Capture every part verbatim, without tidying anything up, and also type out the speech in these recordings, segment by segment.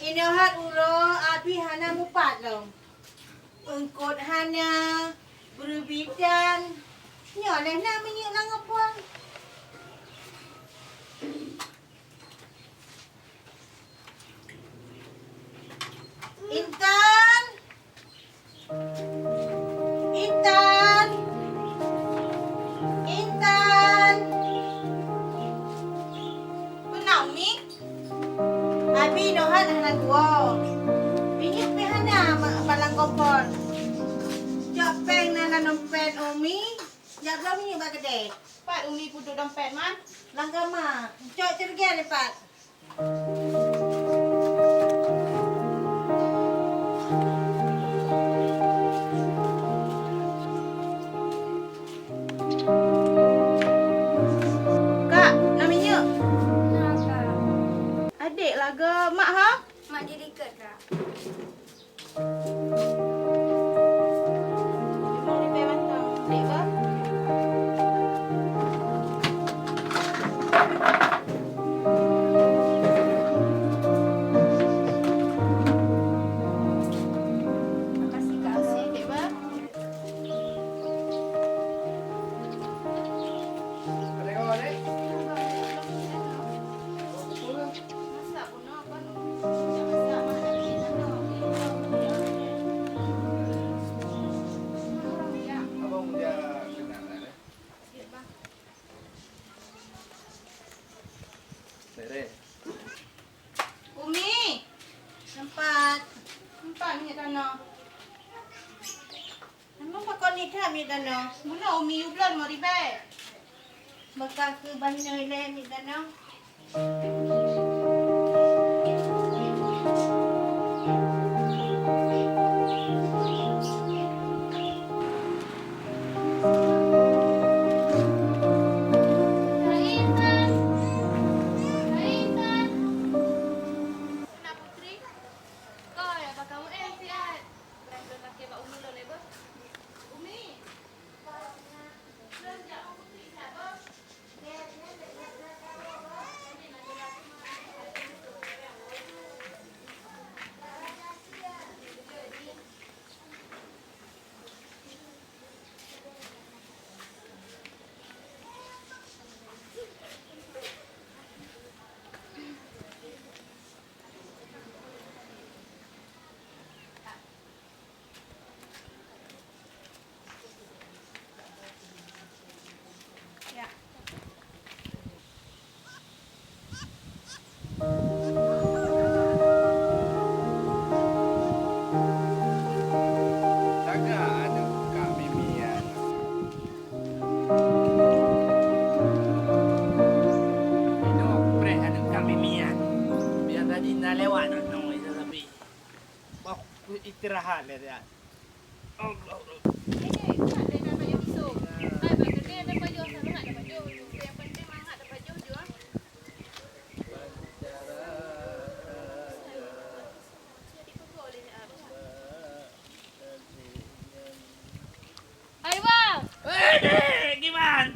Inoe hat uroe Abi hana mupat lom. Eungkot hana, beureubitan. Nyoe lé na minyeuk lam opor. Intan! Intan! Intan! Peue na, Umi? Abi nohat hana tuwoe. Minyeuk pih hana ma-, balang kompor. Cok péng na lam dompet Umi, jak bloe minyeuk bak keudè. Pat Umi peuduek dompet man? Lam kama. Cok ceureugen pat. Kak, na minyeuk? Na, Kak. Adék lagoe mak, ha? Mak jadi ikot, Kak. Umi, sempat. Sempat minyeuk tanoh. Emang pakon nida miet danoe? Meunoe Umi yue bloe limong ribèe. Beukah keu bah inoe ilèe miet danoe. Intan! Hai, Intan! Kena Putri? Koi, apa kamu eh, siat? Berang lôn lakèe bak Umi lôn, eh, beuh. Umi. Lôn jak ngon Putri siat, beuh. Ya. Taga aneuk Kak Mimi nyan. Inoe preh aneuk Kak Mimi nyan. Biasa jih na lewat nyoe, nyoe, tapi. Wah, istirahat lé dia. Allah, Allah. Hai, Bang! Eh, dek, gimana?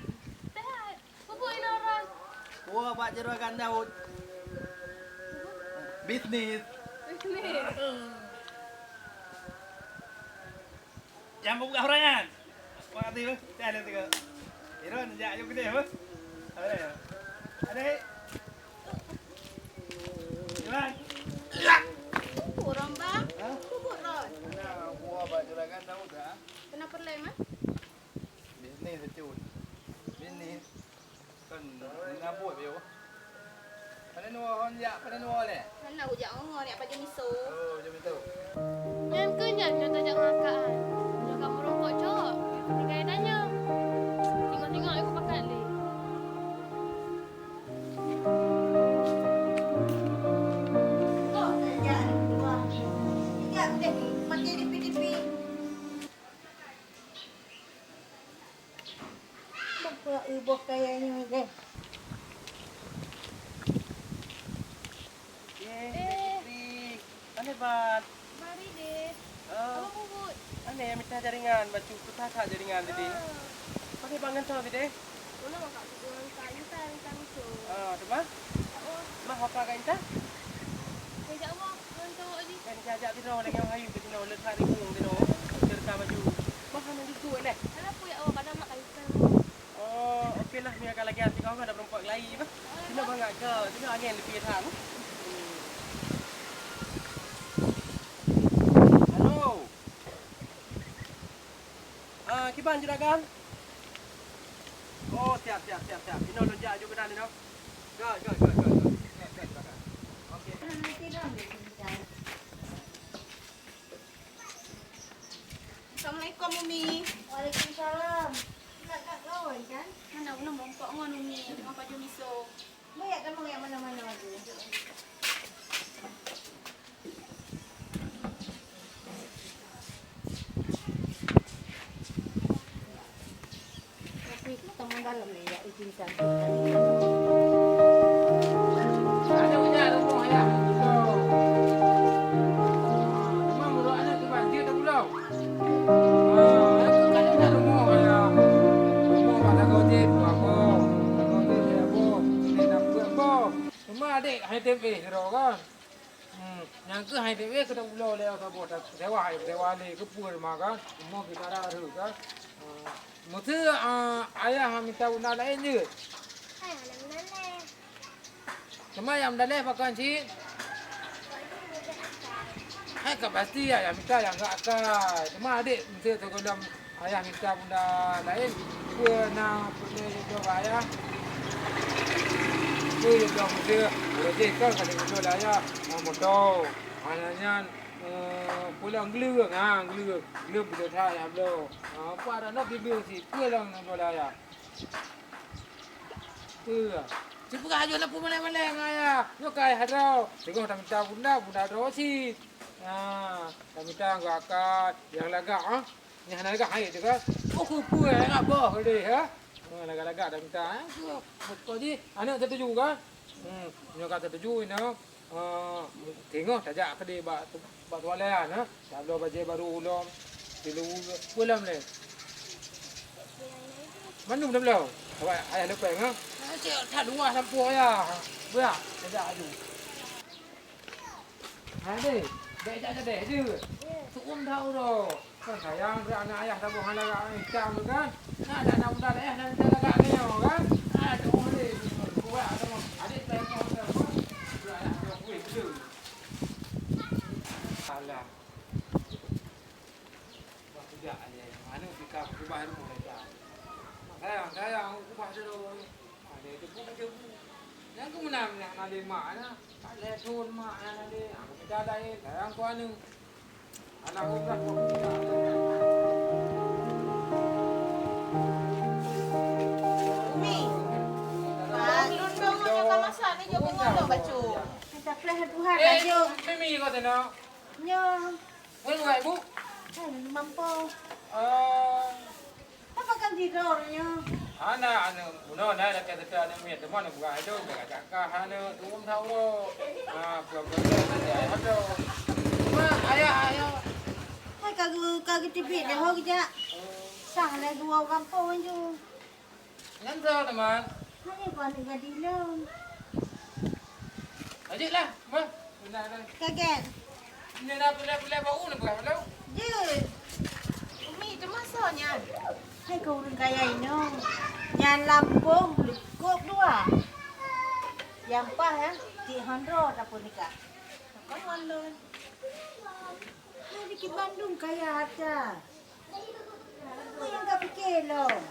Sehat. Peue buet inoe, Ron? Wah, bak juragan Daud. Bisnis. Bisnis. Nyang buka huraian. Makasih, Bos. Cah lé tiga. Iron, jak jom kedai, Bos. Ada ya? Ada, eh? Iwan. Urang, Bang. Hah? Kubur, Ron. Nah, gua bak juragan Daud, ah. Kenapa, Lem, ah? Bisnis, Cut. Bisnis. Kan, ngon buet, yo. Pane nua hon jak, pane nua lé? Hana kujak ngon, jak pajoh miso. Oh, pajoh miso. Nyan keuh nyan, nyan tajak ngon Kak An. Udah kamu rongkok, Cok. Tinggai tanya. Tengok-tengok aku pakat lé. Kok tajak dua? Ingat deh, mati di pipi. Bak uboh kaya nyoe deh. Eh, Fitri, pane ban? Mari deh. Oh. Apa bubut? Pane mita jaringan, bacut susah that jaringan tadi. Ah. Pane ban ngon soe bideh? Mana mak kat bubut ngon kayu tan, tan tu. Ah, tu mah? Oh. Mah apa kat inta? Kejak Allah, ngon Ajak tinoe lagèe Wahyu ke tinoe, le that rimueng tinoe. Serta baju. Bah, hana jukuk leh. Hana peue ya Allah, kadang mak kali. Oh, oke lah, mia ka lagèe até kau kan ada perempuan lain bah. Tinoe bangat ke, tinoe angin lebih that. Halo. Ah, kiban juragan? Oh, siap, siap, siap, siap. Inoe lôn jak aju keunan inoe. Got, got, got, got, got. Got, got, juragan. Oke. Assalamualaikum, Umi. Waalaikumsalam. Nak, nak lawan, kan? Hana ulôn mumpok ngon Umi, ngon pajoh miso. Banyak teman yang mana-mana tu. Tapi teman dalam ni ya, izin saya. Ada punya rumah ya. Cuma menurut anak tu banjir tak pulau. Ah, aku kan ada rumah ya. Rumah pada kau je, apa? Kau je apa? Ini nak buat apa? Cuma adik hai tempe sero kan. Hmm, nyang keuh hai dek weh keuneuk ulo lé saboh ta-, sewa, hai sewa lé keupeue teuma kan. Umoe kita rara kan. Hmm, meuseu, ah, ayah mita bunda laén jeuet? Hai, hana meunan lé. Teuma nyang meunan lé pakon cit? Hai ka pasti ayah mita nyang gak akai. Teuma adik meuseu sigohlom Ayah mita bunda laén, peue na peureulèe jodoh bak ayah? Peue jodoh meuseu, uroe jih kon ka lheueh jodoh lé ayah, na moto. Hana nyan, eh, pulang gleueng, ha, gleueng. Gleueng beudôh that ayah bloe. Ha, peue adak noe bileung cit, peue lom jodoh lé ayah? Peue? Sipeugah ajoh na peue malèe-malèe ngon ayah. Nyoe ka ayah droe. Singoh tamita bunda, bunda droe cit. Ha, tamita ngon akai nyang lagak, ha. Nyan hana lagak hai teuka. Oh, keupeue lagak boh deh, ha? Oh, lagak-lagak dah mita, ha? Keu, keu jih, aneuk tatuju ka? Hmm, nyoe ka tatuju inoe. Ah, teungoh tajak keudeh bak, bak tualan, ha? Tabloe bajèe baru ulôn. Tilu, ulôn lé. Mandum dah bloe. Awak ayah leupah, ha? Cek that luwah lampôh ayah. Beurah, tajak aju. Hai deh, bèk jak jadeh jeuet. Seu'uem that uroe. Kan sayang keu aneuk ayah saboh hana lagak itam tu kan. Na dak na muda ayah dan muda lagak nyoe kan. Aduh deh, kuat tu. Adik saya kau tu. Muda ayah tu kuih betul. Alah. Bah kujak aja. Mana kita kubah rumah dah. Sayang, sayang, kubah dulu. Ada tebu, tebu. Nyang keumeunang nyang na lé mak na. Tak lé thon mak na lé. Aku minta lain, sayang ku anu. Anak ubah ku minta. Umi. Pak, lôn dong nyoe ka masak ni, jok ngon dong bacut. Minta pelah Tuhan, eh, bacut. Mimi kau tengok. Nyoe. Weh, weh, Bu. Eh, mampu. Eh. Apa kan tidur nyoe? Hana, aneuk bunoe na, lakèe teuka aneuk miet, teuma aneuk buah adoe, jak jakah aneuk, tuwom sawoe. Ha, peue-peue saja adoe. Ma, ayah, ayah. Hai ka geu-, ka geuteubiet deh ho geujak. Sang lé dua gampông ju. Nyan soe teuma? Hai, bukan gadih lôn. Lanjutlah, Ma. Benar, benar. Kaget. Nyan dah pulai-pulai bau ni bukan belum? Jeuet. Umi, teuma soe nyan? Hai keu ureueng kaya inoe. Nyan lampôh leukôb dua. Nyang paih, ya, cit hondro tapeunikah. Apa ngon lôn? Hai dikit bandum kaya harta. Apa nyang ka pike lom?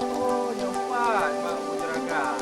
Oh, nyoe pat mak ku juragan.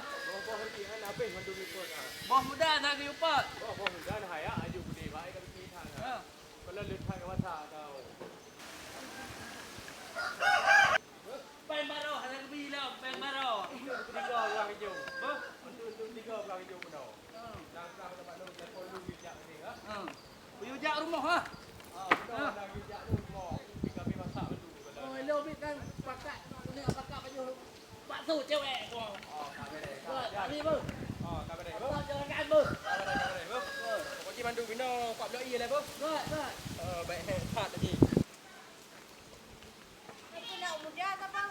Boh-boh ribèe han habéh mandum ipot, ah. Boh muda na geupot. Boh, boh muda na hayak aju beudé, baik ka pih that, ah. Ha. Kalau leuet that ka basah tau. Péng baroe hana geubi lom, péng baroe. Untuk tiga urang ijong. Hah? Untuk, untuk tiga urang ijong bunoe. Hmm. Langkah teumpat lôn telepon dulu jak tadi, ha? Hmm. Peuyuh jak rumoh, ha? Ah, bunoe dah geujak rumoh. Tapi kami masak dulu. Oh, elok bit kan pakat, keuneuk pakat baju bakso cewek. Oh, ka beres. Buat, kami, beuh. Oh, ka beres, beuh. Apa jangan kan, beuh? Ka beres, ka beres, beuh. Ya. Pokok jih mandum binoe empat belas ie lah, beuh. Buat, buat. Oh, baik, hebat tadi. Itu nak muda ke apa?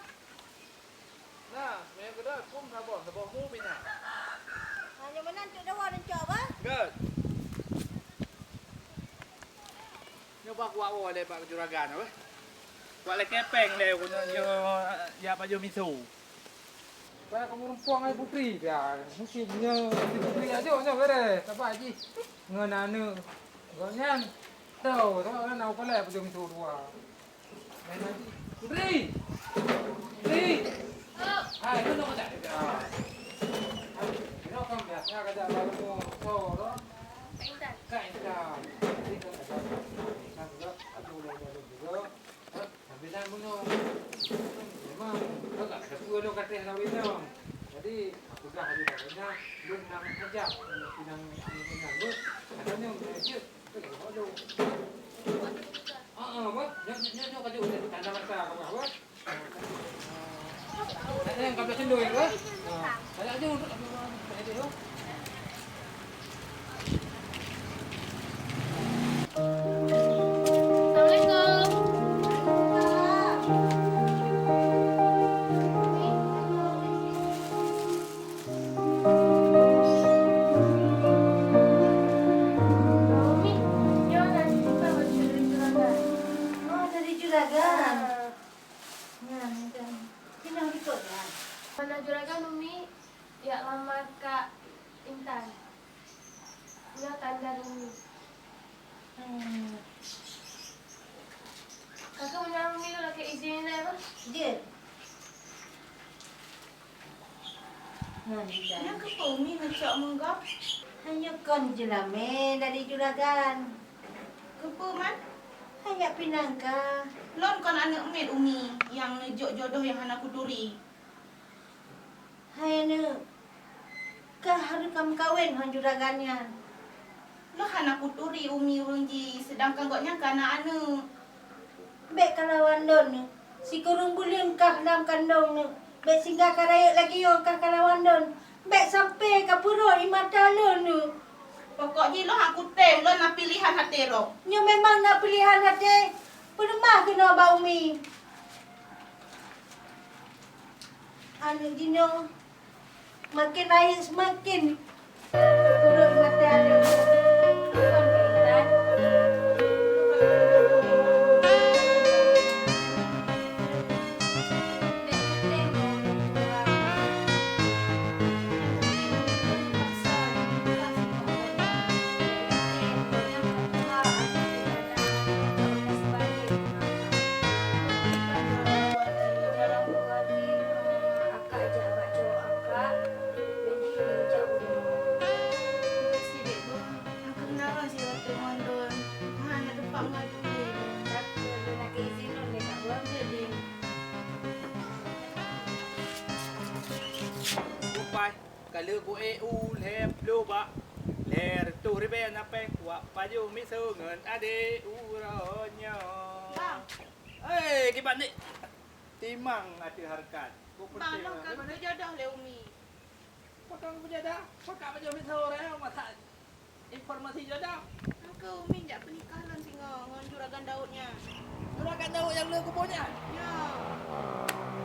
Nah, meunan keudroe kum saboh, saboh mu pih na. Ha, nyoe meunan cok dawa neucok apa? Göt. Nyoe bah kuwak woe lé bak juragan apa? Kuwak lé kepeng lé keunoe nyoe jak pajoh miso. Bah kamoe rumpong ai putri pih, musim nyoe putri ajoh nyoe beres, saban jih ngon aneuk. Gobnyan tau, sabab na ukalai pajoh miso dua. Ri! Ri! Hai, keunoe kajak. Keunoe kan biasa kajak lalu motor. Ka Intan. Ka Intan. Jadi kan ada Intan juga, aku udah ada juga. Tapi dah bunuh. Memang agak ada dua dong kateh lawan Intan. Jadi aku dah ada dah banyak. Belum nak ajak. Pinang, pinang, pinang. Ada ni, ada je. Umi, nyoe na jumpa bacut dari juragan. Oh, dari juragan. Ah. Nah, itu. Sini ikut ya. Mana juragan, Umi? Jak lamar Kak Intan. Nyoe tanda Umi. Hmm. Kakak meunyoe Umi lakèe izin lé, bah? Jeuet. Nyan, Intan. Nyan keupeue Umi neucok meugop? Hanjeuet kon jeulamé dari juragan. Keupeue man? Hanjeuet pinang ka. Lôn kon aneuk miet Umi nyang neujok jodoh nyang hana kuturi. Hai aneuk, kah harôh kameukawen ngon juragan nyan? Lôn hana kuturi Umi ureueng jih, seudangkan gobnyan ka na aneuk. Bèk kalawan lôn, sikureueng buleuen kah lam kandông, bèk singgah ka rayeuk lagèe nyoe kah kalawan lôn. Bèk sampoe ka peurôh ie mata lôn. Pokok jih lôn hana kutem, lôn na piléhan até lôn. Nyoe memang na piléhan até, peuleumah keunoe bak Umi. Aneuk jinoe makin rayeuk seumaken peureut maté aneuk. Bupai, ka lheueh ku ék u lhèe ploh bak, lhèe reutôh ribèe na péng, wak pajoh miseue ngon adék uroe nyoe. Bang. Hei, kiban ni. Timang ateueh hareukat. Bang, lôn ka geujodoh lé Umi. Pakon geujodoh? Pakon pajoh miseue, masa informasi jodoh? Engkeu Umi jak peunikah lôn singoh ngon Juragan Daud nyan. Juragan Daud nyang le kubu nyan? Ya.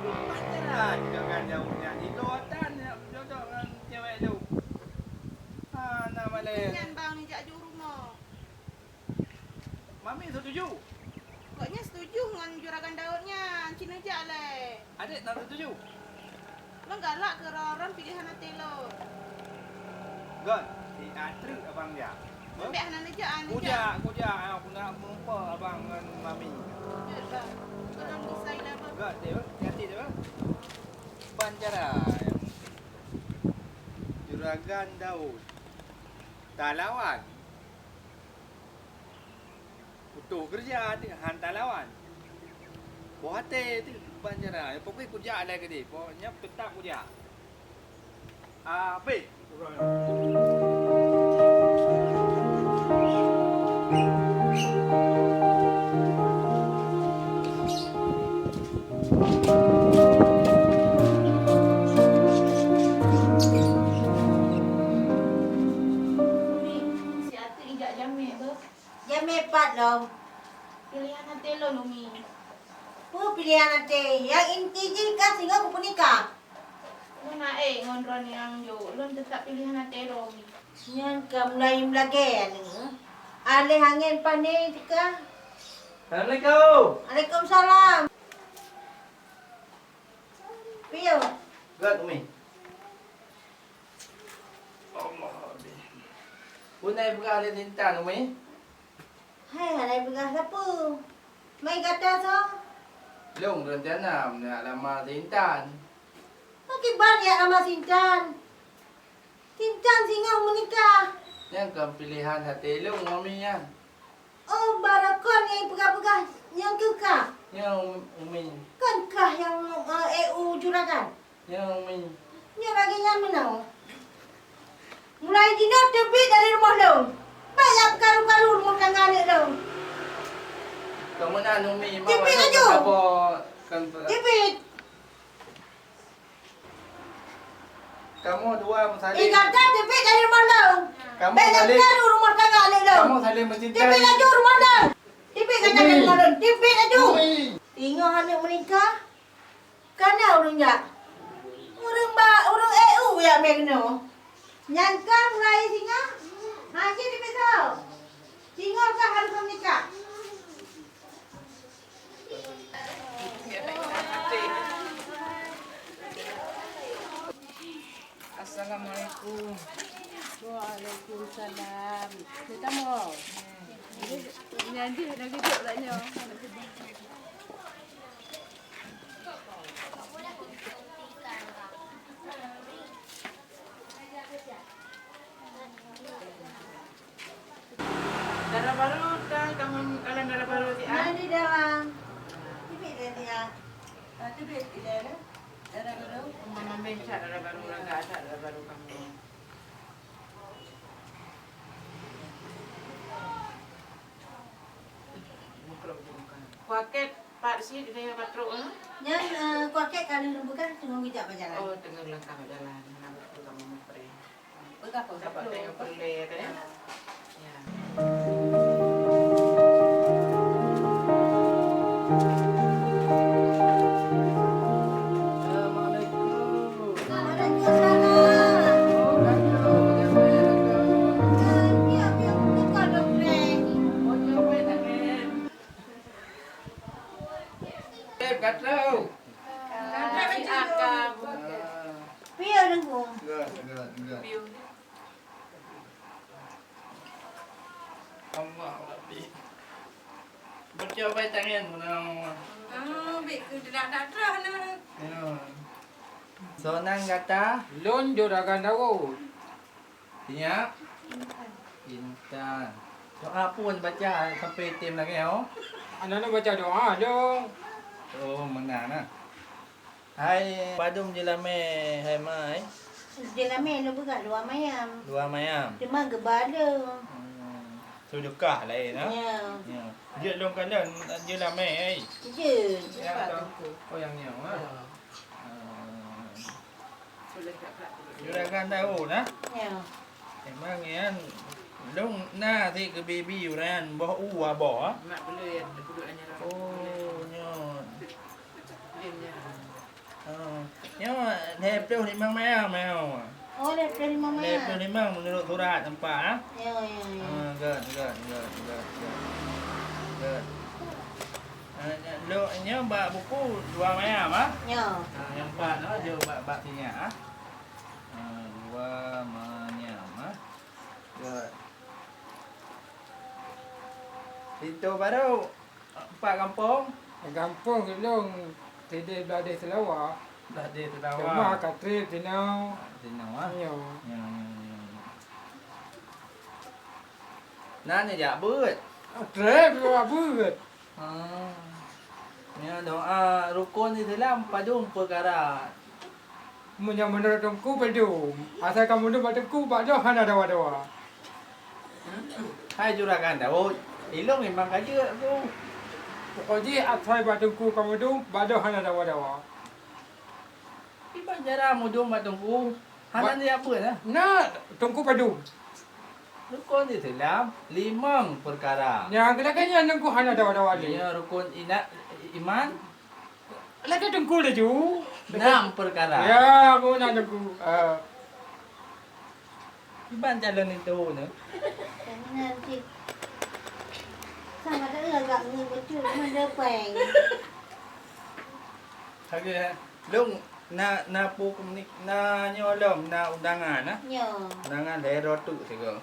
Pancera Juragan Daud nyan. Ilôn tan jodoh ngon cewek tu. Hana malèe. Nyan bang, jak ju rumoh. Mami setuju? Gobnyan setuju ngon Juragan Daud nyan, ci neujak lé. Adék na setuju? Lôn galak keu droe-droe piléhan até lôn. Gon, di atreuk abang jak. Ambek hana neujak, hana neujak. Kujak, kujak, aku nak meumpa abang ngon mami. Jeuet lah. Keu lôn bisa ilèe, Bang. Gon, deh, hati-hati deh. Ban cara. Sagan Daud. Talawan. Putôh keureuja teuh han talawan. Boh até teuh ban cara. Pokoknya kujak lé keudeh. Pokoknya teutap kujak. Abéh. Umi, si Atik ijak jamé beuh. Jamé pat lom? Piléhan até lôn, Umi. Peue piléhan até? Nyang inti jih ka singoh kupeunikah. Lôn hana ék ngon droeneuh nyang jok, lôn teutap piléhan até lôn, Umi. Nyan ka mulai meulagée aneuk. Aléh angén pané teuka. Assalamualaikum. Waalaikumsalam. Piyoh. Gét, Umi. Allah Rabbi. Peue na peugah lé si Intan, Umi? Hai, hana peugah sapeue. Mai gata soe? Lôn rencana meunak lama si Intan. Pakriban jak lama si Intan? Si Intan singoh meunikah. Nyan kon piléhan até lôn, Umi, nyan. Oh, barokon nyang peugah-peugah nyang keu kah? Nyan, Umi. Kon kah nyang, eh, eu juragan? Nyan, Umi. Nyoe lagée nyan meunoe. Mulai jinoe teubiet dari rumoh lôn. Bék jak karu-karu rumoh tangga aneuk lôn. Kon meunan, Umi. Teubiet laju. Teubiet. Kamoe dua meusaléng. Ih, gata teubiet dari rumoh lôn. Kamoe saléng. Bék jak karu rumoh tangga aneuk lôn. Kamoe saléng meucinta. Teubiet laju rumoh lôn. Teubiet gata dari rumoh lôn. Teubiet laju. Umi. Singoh aneuk meunikah. Kana ureueng jak? Ureueng ba, ureueng eu jak mé keunoe. Nyan ka mulai singoh, hana jiteubiet soe. Singoh ka harôh meunikah. Assalamualaikum. Waalaikumsalam. Ni kamoe. Nyan jih na geuduek lah nyoe. Dara barô tan, kamoe kalon dara barô siat? Na di dalam. Teubiet lé siat. Ah, teubiet lé dara barô. Mama mantong that dara barô, lagak that dara barô kamoe. Kuakét pat sit di dayah batrok, eh? Nyan, eh, kuakét ka lheueh lôn peugah teungoh geujak bak jalan. Oh, teungoh langkah bak jalan. Hana beutôi kamoe mupreh. Peugah kok. Sabab tanyoe peureulée, kan, ya? Ya. Assalamualaikum. Waalaikumsalam. Piye, Teungku? Enggak, enggak, enggak. Allah Rabbi. Baca baik tangan, Muna. Ah, baik ke tidak ada terus ni. Ya. Soe nan gata? Lôn Juragan Daud. Nyak? Intan. Doa pun baca sampai tem lagée, oh. Aneuk baca doa dong. Oh, meunan nah. Hai, padum jeulamé, hai mai? Jeulamé lôn peugah dua mayam. Dua mayam. Teuma geuba lôn. Hmm. Seudeukah laén, ha? Ya. Ya. Jeuet lôn kalon jeulamé, hai. Jeuet. Ya, betul. Oh, nyang nyoe, ha? Ya. Ah. Juragan Daud, ha? Ya. Memang nyan lôn na sit keu bibi ureuen boh u aboh, ha? Mak beli, beli. Oh, nyoe. Beli, ya. Oh, nyoe lhèe plôh limong mayam, nyoe. Oh, lhèe plôh limong mayam. Lhèe plôh limong meunurot surat nampak, ha? Ya, ya, ya. Ah, good, good, good, good, good. Good. Ah, nyoe, nyoe bak buku dua mayam, ha? Ya. Ah, nyang pat, ha, jeuet bak, bak sinyak, ha? Ah, dua mayam, ha? Good. Pintoe barô. Pat gampông? Gampông ulôn sideh Bladeh Seulawa. Dah di Tenawa. Teuma ka trép sinoe. Sinoe, ah? Nyoe. Nyoe, nyoe, nyoe, nyoe. Nah, nyoe jak beuet. Ah, trép jak beuet. Ah. Nyoe doa rukon Islam padum peukara. Meunyoe meunurot Teungku padum. Asai ka meudum bak Teungku, bak doh hana dawa-dawa. Hai Juragan Daud, ilong memang ka jeuet ku. Pokok jih asai bak Teungku ka meudum, bak doh hana dawa-dawa. Iban cara meudum bak Teungku, hana Ba- ni apa nah? Na Teungku padum. Rukon Islam limong peukara. Nyang keunakan nyan Teungku hana dawa-dawa lé. Nyoe rukon ina-, iman. Lagèe Teungku laju. Enam peukara. Ya, meunan Teungku. Ah. Kiban calon itu nyoe. Jangan cit. Sama ada agak ngebetul mana peng. Lagèe lôn na, na pu komunik-, na nyoe lom, na undangan, nah. Nyoe. Undangan lhèe droe teuk sigoe.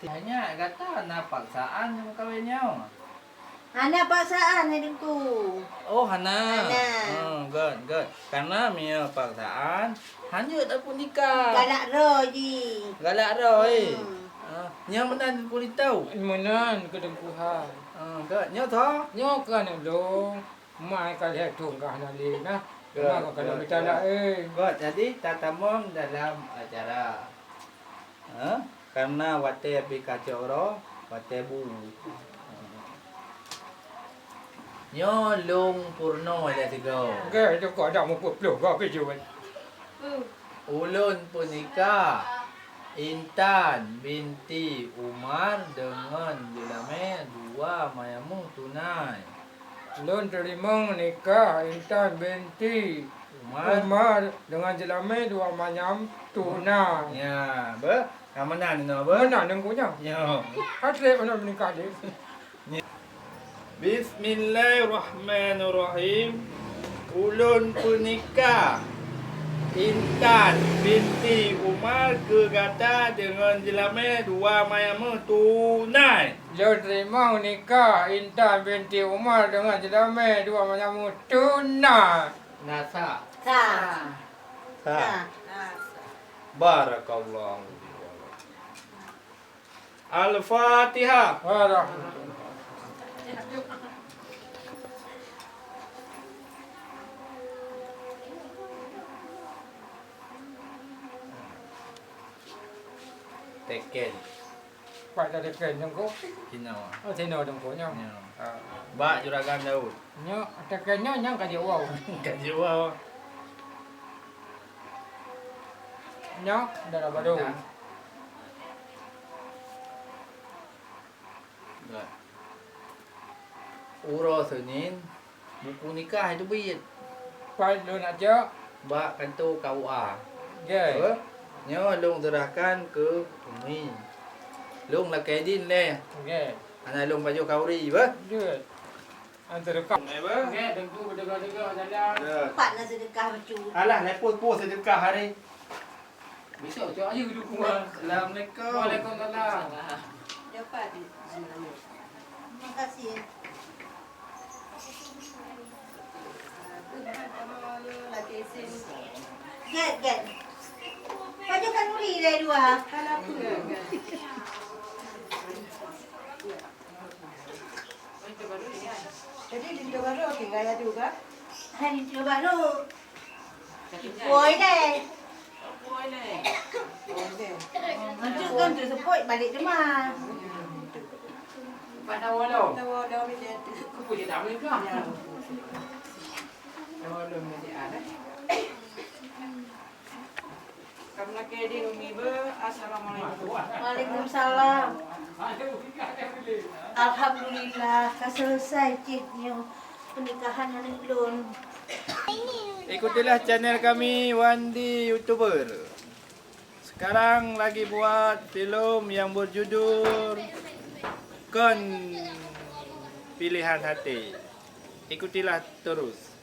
Tanya gata na paksaan nyang meukawen nyoe? Hana paksaan, hai Teungku. Oh, hana. Hana. Oh, good, good. Karena meunyoe paksaan, hana tapeunikah. Galak droe jih. Galak droe, eh? Hmm. Ah, nyoe meunan Teungku Litau? Meunan keu Teungku hai. Ah, good. Nyoe tho? Nyoe keu aneuk lôn. Mai ka lhèe thôn ka hana lé nah. Good, good, good. Teuma ka lôn mita laén. Good, jadi tatamong dalam acara. Ha? Karena watèe pih ka cok droe, watèe bu. Nyoe lôn peurunoe lé sigoe. Oke, cukôp dak mupeuploh goe pih jeuet. Ulôn peunikah Intan binti Umar deungon Jeulamé dua manyam tunai. Lôn teurimong nikah Intan binti Umar. Umar deungon Jeulamé dua manyam tunai. Ya, beuh. Ka meunan inoe, beuh. Meunan Teungku nyoe. Ya. Ka trép aneuk meunikah lé. Bismillahirrahmanirrahim. Ulôn peunikah Intan binti Umar keu gata deungon Jeulamé dua manyam tunai. Lôn teurimong nikah Intan binti Umar deungon Jeulamé dua manyam tunai. Nasa. Sa. Sa. Sa. Barakallahu fiik. Al-Fatihah. Warahmatullahi. Teken. Pat teken Teungku? Sinoe. Oh, sinoe Teungku nyoe. Ya. Ah. Bak Juragan Daud. Nyoe, teken nyoe nyang ka jiwoe. Ka jiwoe. Nyoe, dara baru. Nah. Uroe Senin, buku nikah teubiet. Pat lôn ajak? Bak kanto K U A. Oke. Apa? Nyoe lôn serahkan keu Umi. Lôn lakèe idin lé. Oke. Hana lôn pajoh khanduri, beuh? Jeuet. An seudeukah. Oke, Teungku, beudeugoe-deugoe jalan. Ya. Pat na seudeukah bacut. Alah, lepoh-poh seudeukah hari. Besok cok aja dukung. Assalamualaikum. Waalaikumsalam. Dapat. Terima kasih. Get, get. Pajoh khanduri deh dua. Jadi linto baru tinggal adu kah? Hai linto baru. Woi deh. Woi deh. Itu kan tu sepoi balik rumah. Pada walau. Pada walau ni dia tu. Kupu je tak boleh kah? Ya. Pada walau ni dia ada. Assalamualaikum. Waalaikumsalam. Alhamdulillah, ka selesai cit nyoe pernikahan aneuk lôn. Ikutilah channel kami, Wandi YouTuber. Sekarang lagi buat film yang berjudul Kon Pilihan Hati. Ikutilah terus.